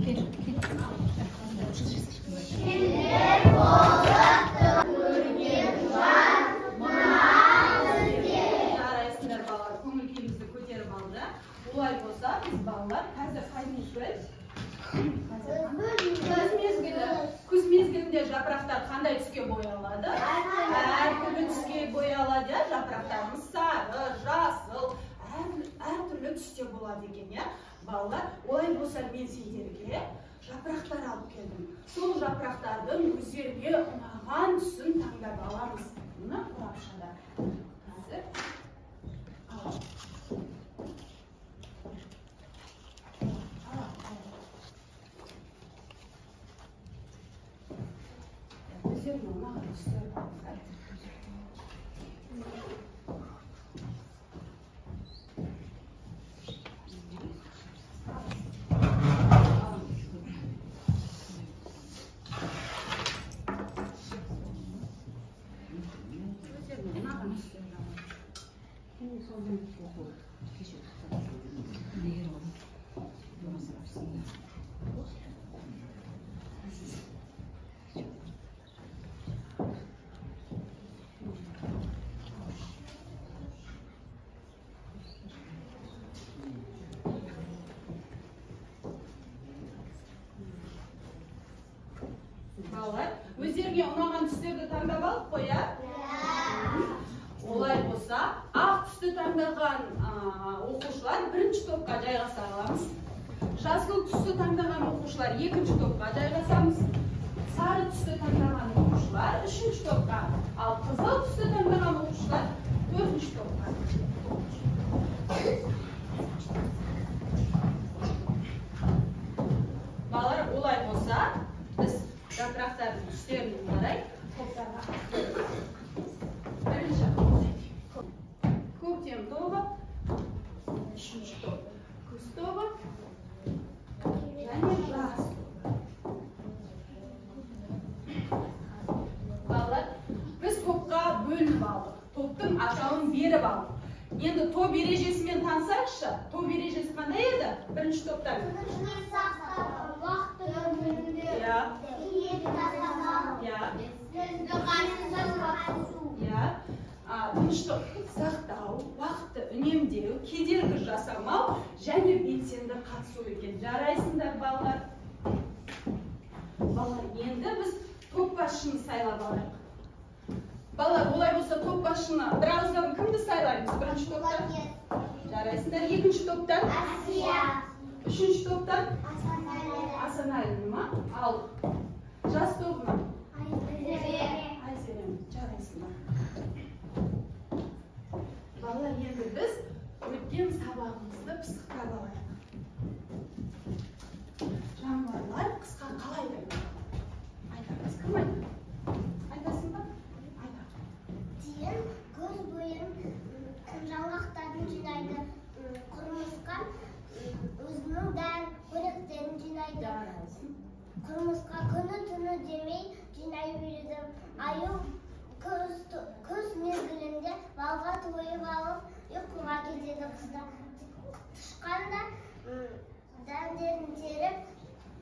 Сендер болып көрген жан мына бізге. Жарайсыңдар, балалар, көңіл күйімізді көтеріп алды. Олай болса, біз, балалар, қазір қай мезгіл? Күз мезгілі. Күз мезгілінде жапырақтар қандай түске боялады? Әртүрлі түске боялады, иә? Жапырақтарымыз сары, жасыл, әртүрлі түсте болады екен, иә? Балалар, олай болса мен сендерге жапырақтар алып келдім. Сол жапырақтардың өздеріне ұнаған түсін таңдап аламыз. Мына қорапшада. Қазір ал. Өздеріне ұнаған түстерді алыңыздар. Өздеріне ұнаған түстерді алыңыздар. Балалар, өздеріңе ұнаған түстерді таңдап алып қой, иә? Олай болса, ақ түсті таңдаған оқушылар бірінші топқа жайғаса аламыз. Жасыл түсті таңдаған оқушылар екінші топқа жайғасамыз. Сары түсті таңдаған оқушылар үшінші топқа, ал қызыл түсті таңдаған оқушылар төртінші топқа. Балалар, олай болса, біз жапырақтардың түстеріне қарай топтарға бірінші көктем тобы, үшінші топ күз тобы және жаз тобы. Балалар, біз топқа бөлініп алдық, топтың атауын беріп алдық. Енді топ ережесімен танысайықшы. Топ ережесі қандай еді? Бірінші топтан. Иә. Иә. Иә. Тыныштық сақтау, уақытты үнемдеу, кедергі жасамау және белсенді қатысу екен. Жарайсыңдар, балалар. Балалар, енді біз топ басшыны сайлап алайық. Балалар, олай болса топ басшыны бір ауыздан кімді сайлаймыз? Бірінші топтан? Жарайсыңдар. Екінші топтан? Асия. Үшінші топтан? Асанәліні ма? Ал жас тобына? Айзере. Жарайсыңдар. Балалар, енді біз өткен сабағымызды пысықтап алайық. Жануарлар қысқа қалай дайындалады? Айтамыз. Кім айтады? Айтасың ба? Айта. Тиін көз бойын жаңғақтарын жинайды. Құмырсқа өзінің дән қоректерін жинайды. Жарайсың. Құмырсқа күні түні демей жинай береді. Аю күз мезгілінде балға тойып алып ұйқыға кетеді қыста. Тышқан да дәндерін теріп,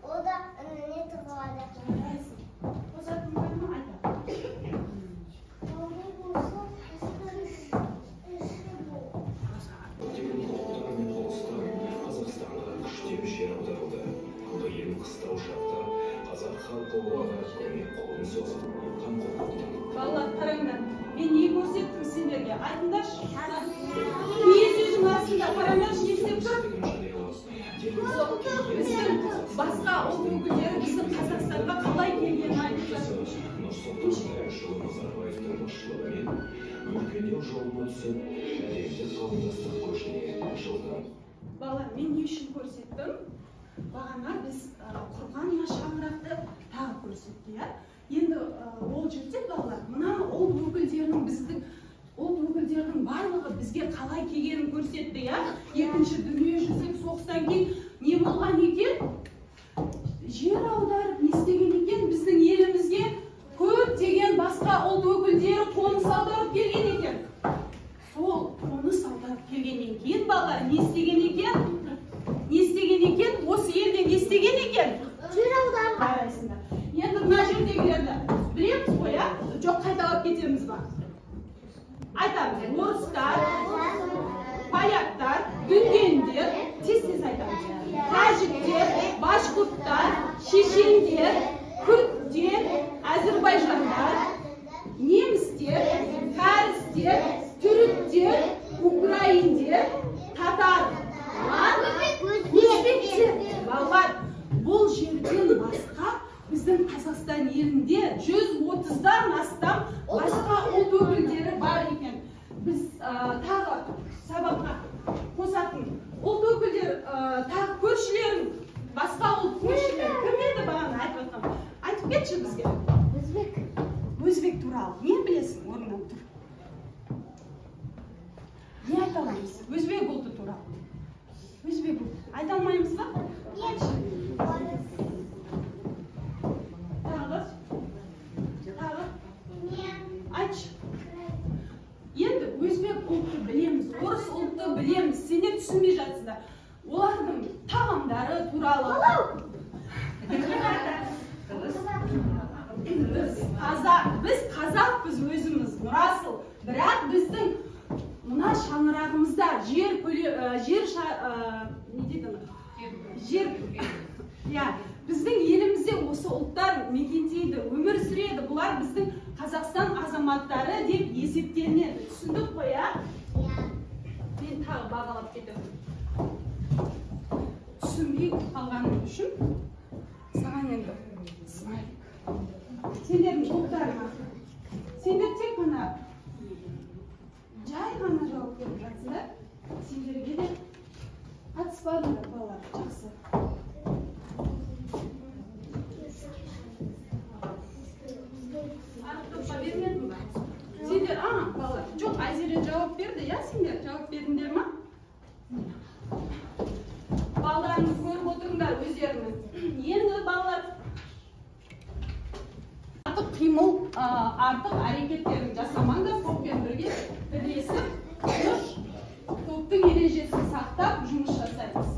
о да ініне тығылады. Жарайсың. Қосатын бар ма? Айта. Көптеген құлдар мен қоныстар Қазақстанға күштеп жер аударылды. Қиын қыстау шақта қазақ халқы оларға көмек қолын созып, қамқорлық танытты. Балалар, қараңдар, мен не көрсеттім сендерге? Айтыңдаршы. Киіз үйдің астында қараңдаршы, не істеп тұр? Біздің басқа ұлт өкілдері біздің Қазақстанға қалай келгенін айтып жатыр. Нұрсұлтан Әбішұлы Назарбаевтың басшылығымен өркендеу жолына түсіп, әлемдік қауымдастық көшіне жылдам. Балалар, мен не үшін көрсеттім? Бағана біз құрған мына шаңырақты тағы көрсетті, иә? Енді ол жерде, балалар, мына ұлт өкілдерінің, біздің ұлт өкілдерінің барлығы бізге қалай келгенін көрсетті, иә? Екінші дүниежүзілік соғыстан кейін не болған екен? Жер аударып не істеген екен? Біздің елімізге көптеген басқа ұлт өкілдері қоныс аударып келген екен. Сол қоныс аударып келгеннен кейін, балалар, не істеген екен? Не істеген екен? Осы елде не істеген екен? Тез-тез айтамыз. Тәжіктер, башқұрттар, шешендер, күрттер, әзірбайжандар, немістер, кәрістер, түріктер, украиндер, татарлар, өзбектер. Балалар, бұл жерден басқа біздің Қазақстан елінде 130-дан астам басқа ұлт өкілдері бар екен. Біз тағы сабаққа қосатын ұлт өкілдері, тағы көршілерің, басқа ұлт көршілері кім еді бағана айтып жатқан? Айтып кетші бізге. Өзбек. Өзбек туралы не білесің? Орнынан тұр. Не айта аламыз өзбек ұлты туралы? Өзбек ұлты айта алмаймыз ба? Тағы? Тағы? Айтшы. Енді өзбек ұлтты білеміз, орыс ұлтты білеміз, сендер түсінбей жатсыңдар. Олардың тағамдары туралы. Біз қазақпыз өзіміз, Нұрасыл. Бірақ біздің мына шаңырағымызда жер, біздің елімізде осы ұлттар мекендейді, өмір сүреді. Бұлар біздің Қазақстан азаматтары деп есептелінеді. Түсіндік қой, ә? Мен тағы бағалап кетемін. Түсінбей қалғаным үшін саған енді смайлик. Сендердің ұлттарыңа. Сендер тек қана жай ғана жауап беріп жатсыңдар. Сендерге де қатыспадыңдар, балалар. Жақсы. Артық топқа бермедің ба? Сендер, балалар. Жоқ, Айзере жауап берді, иә, сендер жауап бердіңдер ма? Балаларыңды көріп отырыңдар өздеріңіз. Енді балалар артық қимыл, артық әрекеттерін жасамаңдар, топпен бірге бірлесіп, топтың ережесін сақтап жұмыс жасаймыз.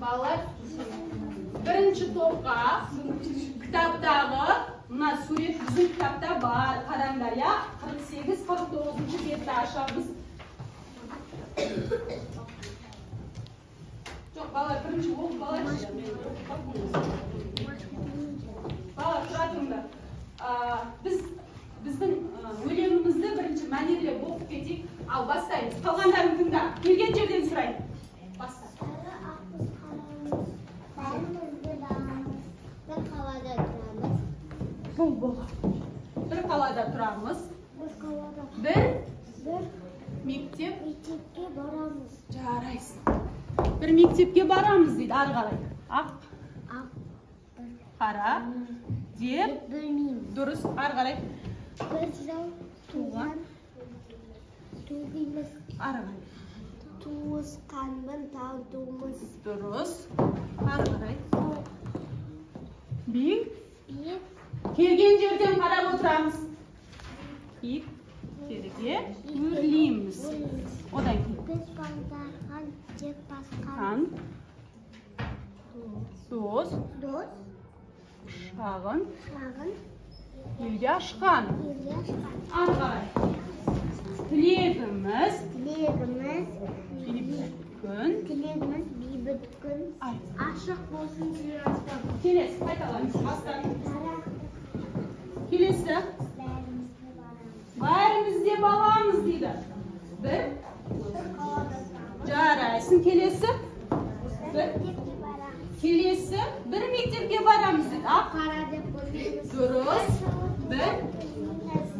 Балалар, бірінші топқа кітаптағы мына сурет біздің кітапта бар, қараңдар, иә? 48-49 бетті ашамыз. Жоқ, балалар, бірінші оқып алайықшы. Балалар, тұра тұрыңдар. Біздің өлеңімізді бірінші мәнерлеп оқып кетейік. Ал бастаймыз. Қалғандарын тыңда. Келген жерден сұрайын. Баста. Бір қалада тұрамыз. Бір мектепке барамыз. Жарайсың. Бір мектепке барамыз дейді. Ары қарай. Ақ, қара деп білмейміз. Дұрыс, ары қарай. Бір жыл туған туғимыз. Ары қарай. Туысқанмын татумыз. Дұрыс. Ары қарай. Биік. Келген жерден қарап отырамыз. Биіктерге өрлейміз. Одан кейін. Біз балдарған тек басқан. Дос. Шағын. Елге ашқан. Ары қарай. Тілегіміз. Бейбіт күн. Тілегіміз бейбіт күн. Ашық болсын жер аспан. Келесі, қайталаймыз. Бастан. Келесі. Бәріміз де баламыз дейді. Бір. Жарайсың. Келесі. Бір. Келесі. Бір мектепке барамыз дейді. Ақ. Қара деп білмейміз. Дұрыс. Бір.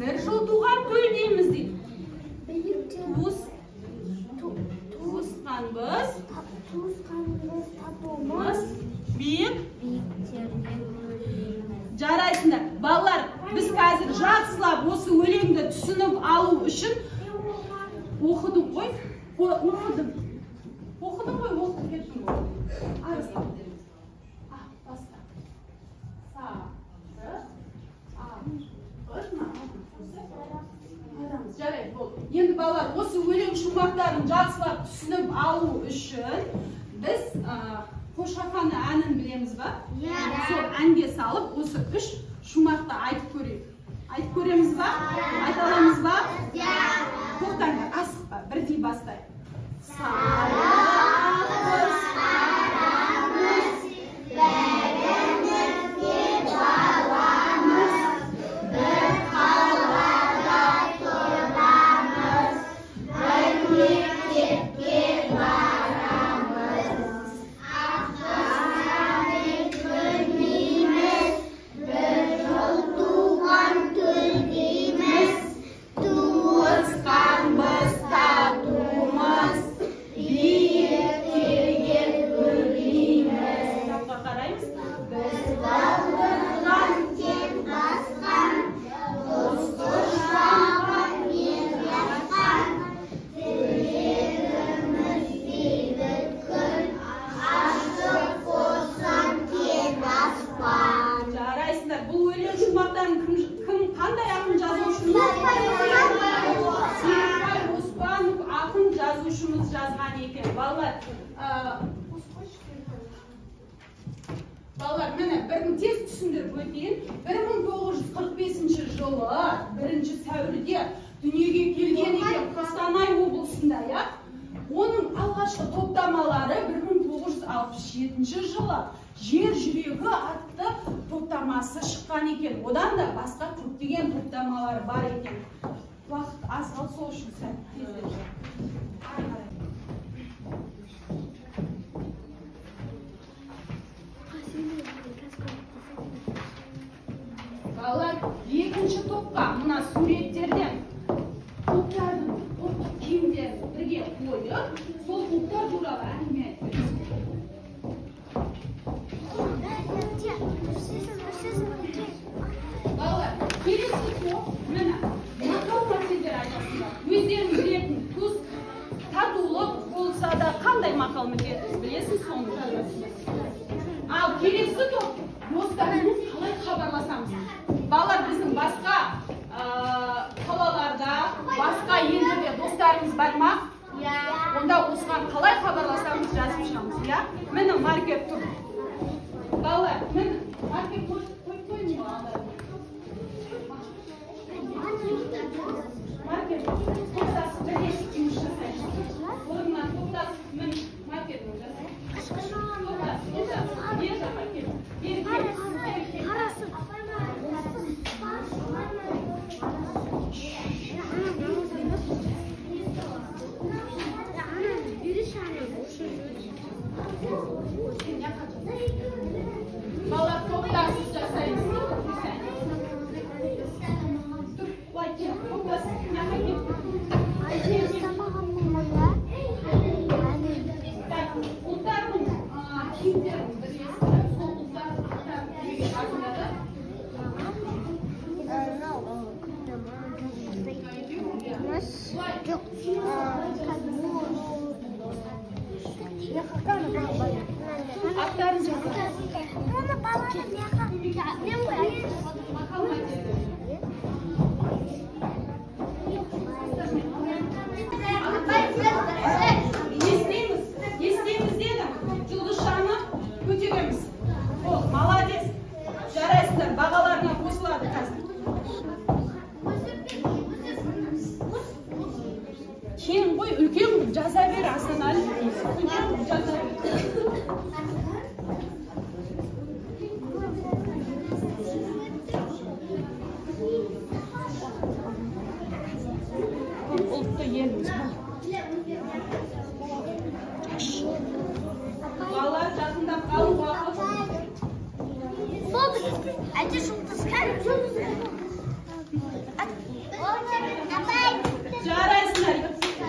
Бір жыл туған төл дейміз дейді. Туысқанбыз. Туысқанбыз татумыз. Биік. Биіктерге өрлейміз. Жарайсыңдар. Балалар, біз қазір жақсылап осы өлеңді түсініп алу үшін оқыдым ғой. Оқыдым. Оқыдым ғой, оқып кеттім ғой. Баста. Сары, Жарайды, болды. Енді балалар, осы өлең шумақтарын жақсылап түсініп алу үшін біз қош Шапаны әнін білеміз ба? Иә. Сол әнге салып осы үш шумақты айтып көрейік. Айтып көреміз ба? Айта аламыз ба? Иә. Тоқтаңдар, асықпа, бірдей бастайық. Сары аққыз, қарамыз, бәріміз де баламыз, бір қалада тұрамыз, бір мектепке барамыз. Аққыздан көрмейміз, бір жол туған төлдейміз, туысқанбыз, татумыз, биіктерге өрлейміз. Кітапқа қараймыз. Біз балдырған тең басқан, дос құшаған ел басқан, тілегіміз бейбіт күн, ашық болсын кең аспан. Жарайсыңдар. Бұл өлең шумақтарын кім қандай ақын жазушымыз? Серікбай Оспанов ақын жазушымыз жазған екен. Балалар, балалар, міне бірін тез түсіндіріп өтейін. 1945 жылы 1 сәуірде дүниеге келген екен Қостанай облысында, иә? Оның алғашқы топтамалары 1967 жылы Жер жүрегі атты топтамасы шыққан екен. Одан да басқа көптеген топтамалары бар екен. Уақыт аз қалды, сол үшін сәл тездеп. Ары қарай. Балалар, екінші топқа мына суреттерден ұлттардың ұлттық киімдерін бірге қойып, сол ұлттар туралы әңгіме айтып береміз. Балалар, келесі топ міне мақал мәтелдер айтасыңдар. Өздерің білетін туыс, татулық болса да қандай мақал мәтел білесің, соны жазасыңдар. Ал келесі топ достарымыз қалай хабарласамыз? Балалар, біздің басқа қалаларда, басқа елдерде достарымыз бар ма? Иә. Онда осыған қалай хабарласамыз жазып шығамыз, иә? Міне маркер тұр. Балалар, міне маркер қойып қойдым ғой алдарына. Маркер тоқтасып бірлесіп жұмыс жасаймыз. Орнынан тоқтасып, міне маркермен жасаймыз. Тоқтасып, тоқтасып, бер жаққа кел. Бері кел, бері кел. Балалар, тоқтасып жасаймыз. Тұр, былай кел, тоқтасып, мына кел. Так, ұлттардың киімдерін бірлестіріп, сол ұлттардың аттарын бірге жазыңдар да. Аттарын жазыңдар. Мақал мәтелдер. Не істейміз? Не істейміз дедім? Жұлдызшаны көтереміз. Ол, молодец. Жарайсыңдар, бағаларына қосылады қазір. Кең ғой, үлкен қылып жаза бер, Асанәлі. Үлкен қылып жаза бер. Көп ұлтты елміз. Балалар, жақындап қалу уақыт. Жарайсыңдар.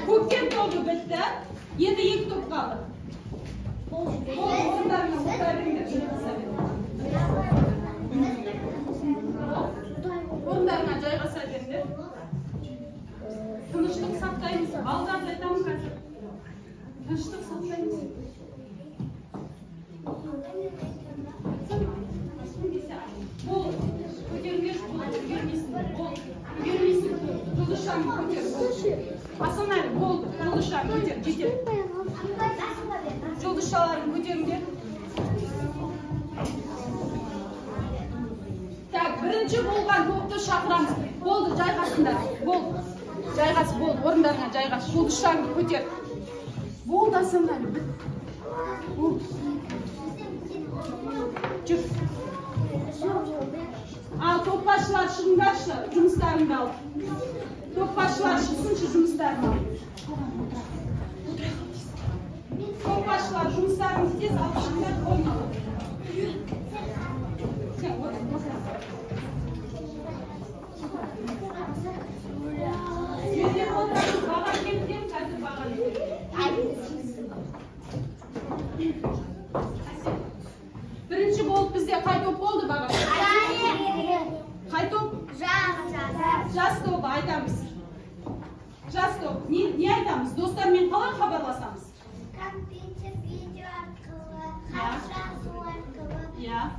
Көктем тобы бітті. Енді екі топ қалды. Орындарына отыра беріңдер. Жайғаса беріңдер. Орындарына жайғаса беріңдер. Тыныштық сақтаймыз. Балдарды айтамын қазір. Тыныштық сақтаймыз. Бол, көтеріңдерші, бол, үлгермейсіңдер. Бол, үлгермейсіңдер. Жұлдызшаны көтер. Асанәлі, болды, жұлдызшаны көтер, жетеді. Жұлдызшаларын көтеріңдер. Так, бірінші болған топты шақырамыз. Болды, жайғасыңдар. Болды. Жайғас, болды, орындарыңа жайғас. Жұлдызшаңды көтер. Болды, Асанәлі, біт. Болды. Жүр. Ал, топ басшылар шығыңдаршы, жұмыстарыңды алып. Топ басшылар шықсыншы, жұмыстарын алып. Топ басшылар жұмыстарыңызды тез алып шығыңдар, орын алып. Сен отыр, отыр. Сендер отырасыз, баға келген, қазір баға беремін. Бірінші болып бізде қай топ болды баға? Қай топ? Жас тобы айтамыз. Жас топ. Не айтамыз? Достармен қалай хабарласамыз? Компьютер, видео арқылы, хат жазу арқылы,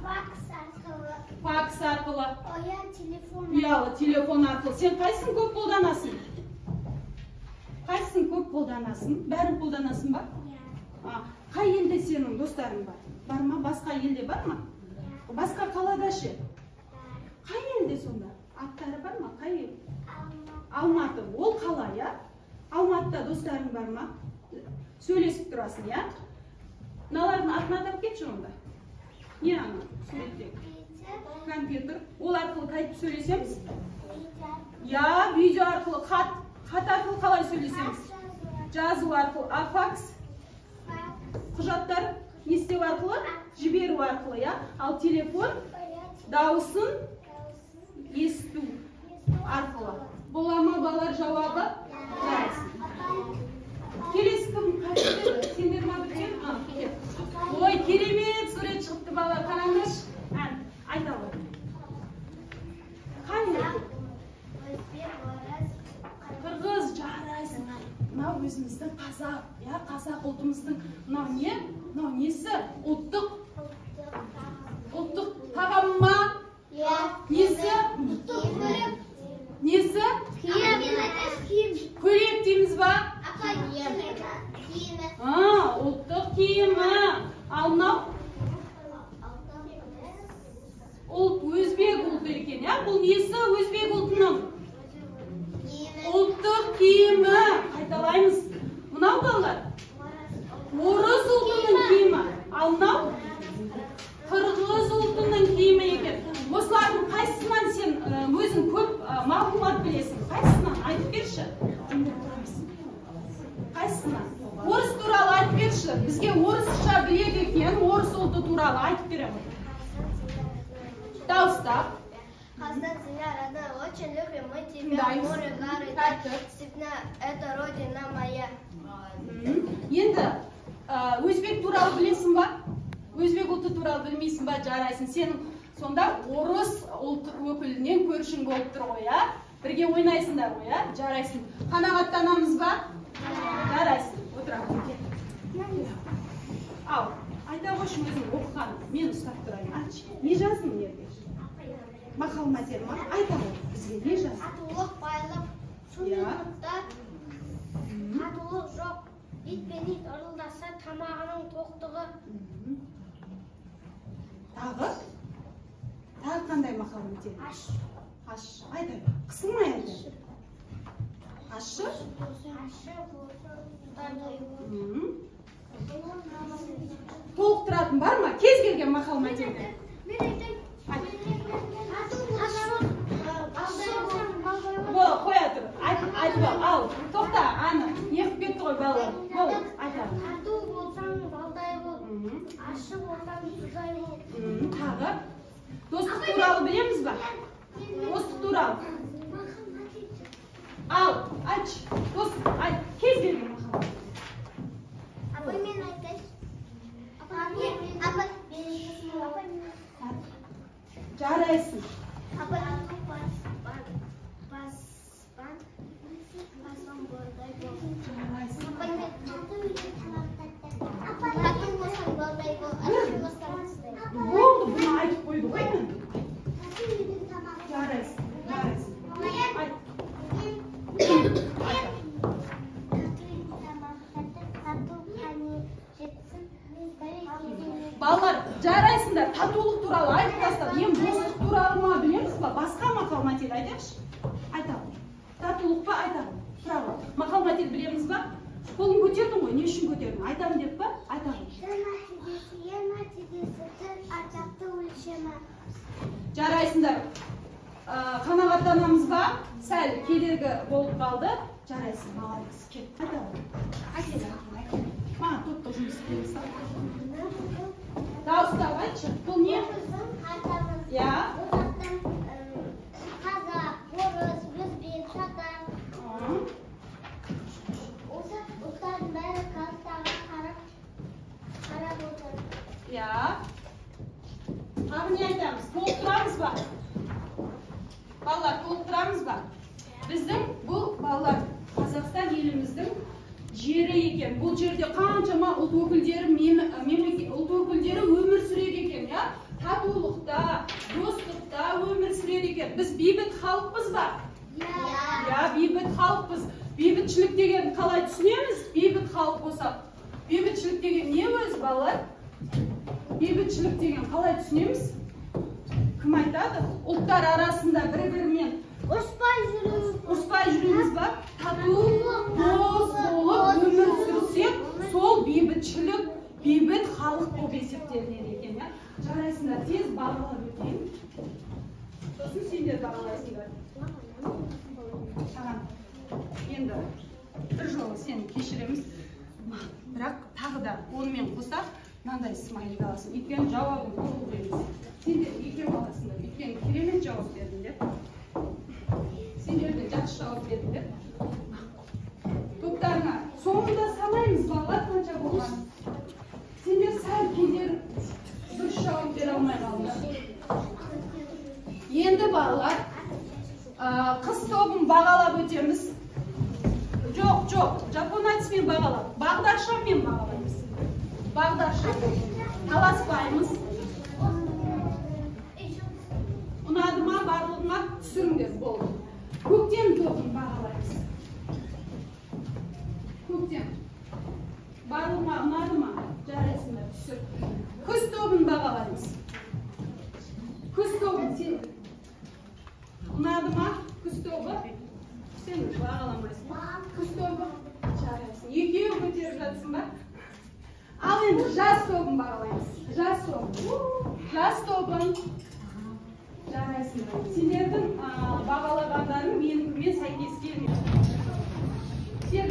факс арқылы. Факс арқылы. Ұялы телефон. Ұялы телефон арқылы. Сен қайсысын көп қолданасың? Қайсысын көп қолданасың? Бәрін қолданасың ба? Иә. Қай елде сенің достарың бар? Бар ма? Басқа елде бар ма? Басқа қалада ше? Қай елде сонда? Аттары бар ма? Қай ел? Алматы. Ол қала, иә? Алматыда достарың бар ма? Сөйлесіп тұрасың, иә? Мыналардың атын атап кетші онда. Не ана суреттегі? Компьютер. Ол арқылы қайтып сөйлесеміз? Иә, видео арқылы, хат. Хат арқылы қалай сөйлесеміз? Жазу арқылы. А факс? Құжаттар не істеу арқылы? Жіберу арқылы, иә? Ал телефон дауысын есту арқылы. Бола ма балалар жауабы? Жарайсың. Келесі кім? Қай сендер ма біткен? Ой, керемет сурет шығыпты балалар, қараңдаршы. Ән, айта ғой. Қай ел? Қырғыз, жарайсың. Мынау өзіміздің қазақ, иә, қазақ ұлтымыздың мынау не? Мынау несі? Ұлттық. Ұлттық тағам ма? Иә. Несі? Ұлттық көлік. Несі? Киім. Көйлек дейміз ба? Апай, киімі. Ұлттық киімі. Ал мынау? Ұлт өзбек ұлты екен, иә? Бұл несі өзбек ұлтының? Ұлттық киімі. Қайталаймыз. Мынау балалар? Орыс ұлтының киімі. Ал мынау? Қырғыз ұлтының киімі екен. Осылардың қайсысынан сен өзің көп мағлұмат білесің? Қайсысынан? Айтып берші. Қайсысынан? Орыс туралы айтып берші. Бізге орысша біледі екен, орыс ұлты туралы айтып беремін. Дауыстап. Казахстан, земля родная, очень любим мы тебя, море, горы, степная, это родина моя. Енді өзбек туралы білесің ба? Өзбек ұлты туралы білмейсің ба? Жарайсың. Сенің сонда орыс ұлт өкілінен көршің болып тұр ғой, иә? Бірге ойнайсыңдар ғой, иә? Жарайсың. Қанағаттанамыз ба? Жарайсың. Отырамыз. Ал, айта қойшы өзің оқыған. Мен ұстап тұрайын. Айтшы. Не жаздың жерде? Мақал мәтел ма? Айта ғой бізге не жаздың? Татулық байлық, сұмдықта татулық жоқ. Ит пен ит ырылдаса тамағының тоқтығы. Тағы? Тағы қандай мақал мәтел? Ащы. Ащы. Айта бер. Қысылмай айта бер. Ащы? Ащы болса ұстадай бол. Толықтыратын бар ма? Кез келген мақал мәтелді. Мен айтайын. Бол, қоя тұр. Айтып ал. Ал, тоқта, аны. Неғып кетті ғой балалар. Бол, айта. Тату болсаң балдай бол. Ащы болсаң тұздай бол. Тағы? Достық туралы білеміз ба? Достық туралы. Ал, айтшы. Достық, айт. Кез келген мақал. Апай, мен айтайын. Апай, мен. Жарайсың. Апай, баспан, баспан бордай бол. Жарайсың. Апай, мен тату болсаң балдай бол, ащы болсаң тұздай бол. Болды, бұны айтып қойды ғой енді. Жарайсың, жарайсың. Айт. Балалар, Жарайсыңдар, татулық туралы айтып тастадық. Енді достық туралы ма білеміз ба? Басқа мақал мәтел айтайықшы. Айтамын. Татулық па айтамын. Тұра ғой. Мақал мәтел білеміз ба? Қолын көтердің ғой, не үшін көтердің? Айтамын деп па? Айтамын. Тіл мәртебесі, ел мәртебесі, тіл ардақты өлшемі. Жарайсыңдар. Қанағаттанамыз ба? Сәл кедергі болып қалды. Жарайсың, молодец. Кел, айта ғой. Әкел, әкел. Маған топта жұмыс істейміз. Дауыстап айтшы. Бұл не? Біздің картамыз. Иә. Бұл жақтан қазақ, орыс, өзбек, татар. Осы ұлттардың бәрі картаға қарап отыр. Иә. Тағы не айтамыз? Толықтырамыз ба? Балалар, толықтырамыз ба? Біздің бұл балалар Қазақстан еліміздің жері екен. Бұл жерде қаншама ұлт өкілдері, ұлт өкілдері өмір сүреді екен, иә? Татулықта, достықта өмір сүреді екен. Біз бейбіт халықпыз ба? Иә. Иә, бейбіт халықпыз. Бейбітшілік деген қалай түсінеміз? Бейбіт халық болса, бейбітшілік деген не өзі, балалар? Бейбітшілік деген қалай түсінеміз? Кім айтады? Ұлттар арасында бір-бірімен Ұрыспай жүреміз. ұрыспай жүреміз ба? Тату, дос болып өмір сүрсек, сол бейбітшілік, бейбіт халық болып есептелінеді екен, иә? Жарайсыңдар, тез бағалап өтейін. Сосын сендер бағалайсыңдар. Саған енді бір жолы сені кешіреміз. Бірақ тағы да онымен қоса мынандай смайлик аласың. Өйткені жауабың толық емес. Сендер екеу аласыңдар. Өйткені керемет жауап бердіңдер. Сендер де жақсы жауап бердіңдер. Топтарыңа соңында санаймыз балалар қанша болған. Сендер сәл кедергі дұрыс жауап бере алмай қалдыңдар. Енді балалар, қыз тобын бағалап өтеміз. Жоқ, жоқ, жапон әдісімен бағалап, бағдаршаммен бағалаймыз. Бағдаршам. Таласпаймыз. Ұнады ма барлығыңа? Түсіріңдер, болды. Көктем тобын бағалаймыз. Көктем. Барлығыңа ұнады ма? Жарайсыңдар, түсір. Күз тобын бағалаймыз. Күз тобын сен ұнады ма? Күз тобы? Сен бағаламайсың. Күз тобы? Жарайсың. Екеуі көтеріп жатсың ба? Ал енді жаз тобын бағалаймыз. Жаз тобын. Жаз тобын. Жарайсыңдар. Сендердің бағалағандарың менікімен сәйкес келмейді. Сен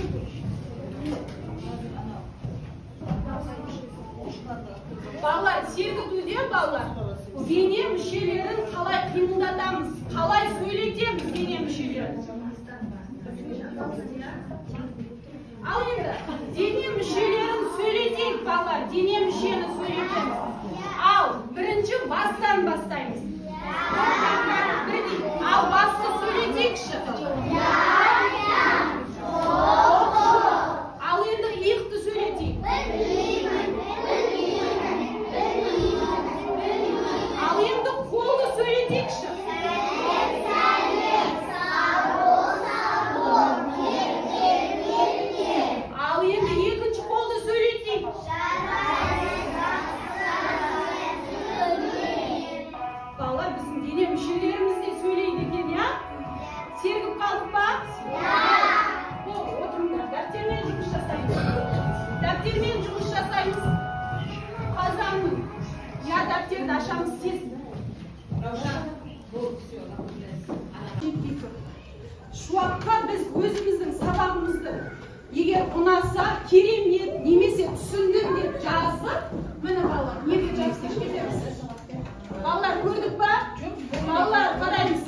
балалар, сергітуде балалар, дене мүшелерін қалай қимылдатамыз, қалай сөйлетеміз дене мүшелерін? Ал енді дене мүшелерін сөйлетейік, балалар, дене мүшені сөйлетеміз. Ал бірінші бастан бастаймыз. Бірдей. Ал басты сөйлетейікші. Ал енді иықты сөйлетейік. Ал енді қолды сөйлетейікші. Ал енді екінші қолды сөйлетейік. Балалар, біздің дене мүшелеріміз де сөйлейді екен, иә? Сергіп қалдық па? Болды, отырыңдар. Дәптермен жұмыс жасаймыз. Дәптермен жұмыс жасаймыз. Қазанның. Я, дәптерді ашамыз тез. Шуаққа біз өзіміздің сабағымызды егер ұнаса, керемет немесе түсіндім деп жазып, міне балалар, неге жабыстырып кетеміз? Балалар, көрдік па? Балалар, қараймыз.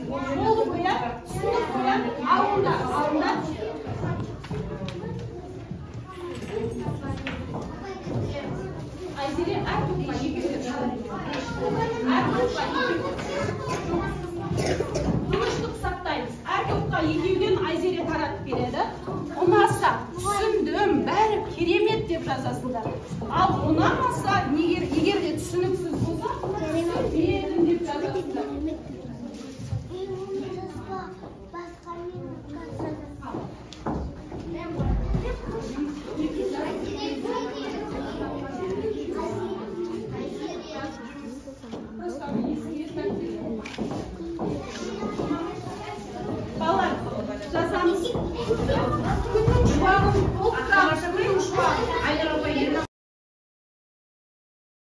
Болды ғой, иә? Түсіндік қой, иә? Алыңдар, алыңдар. Айзере, әр топқа екеуден. Әр топқа екеуден. Тыныштық сақтаймыз. Әр топқа екеуден Айзере таратып береді. Ұнаса, түсіндім, бәрі керемет деп жазасыңдар. Ал ұнамаса, егер де түсініксіз болса, түсінбедім деп жазасыңдар. Күннің шуағын толықтырамыз, күннің шуағын.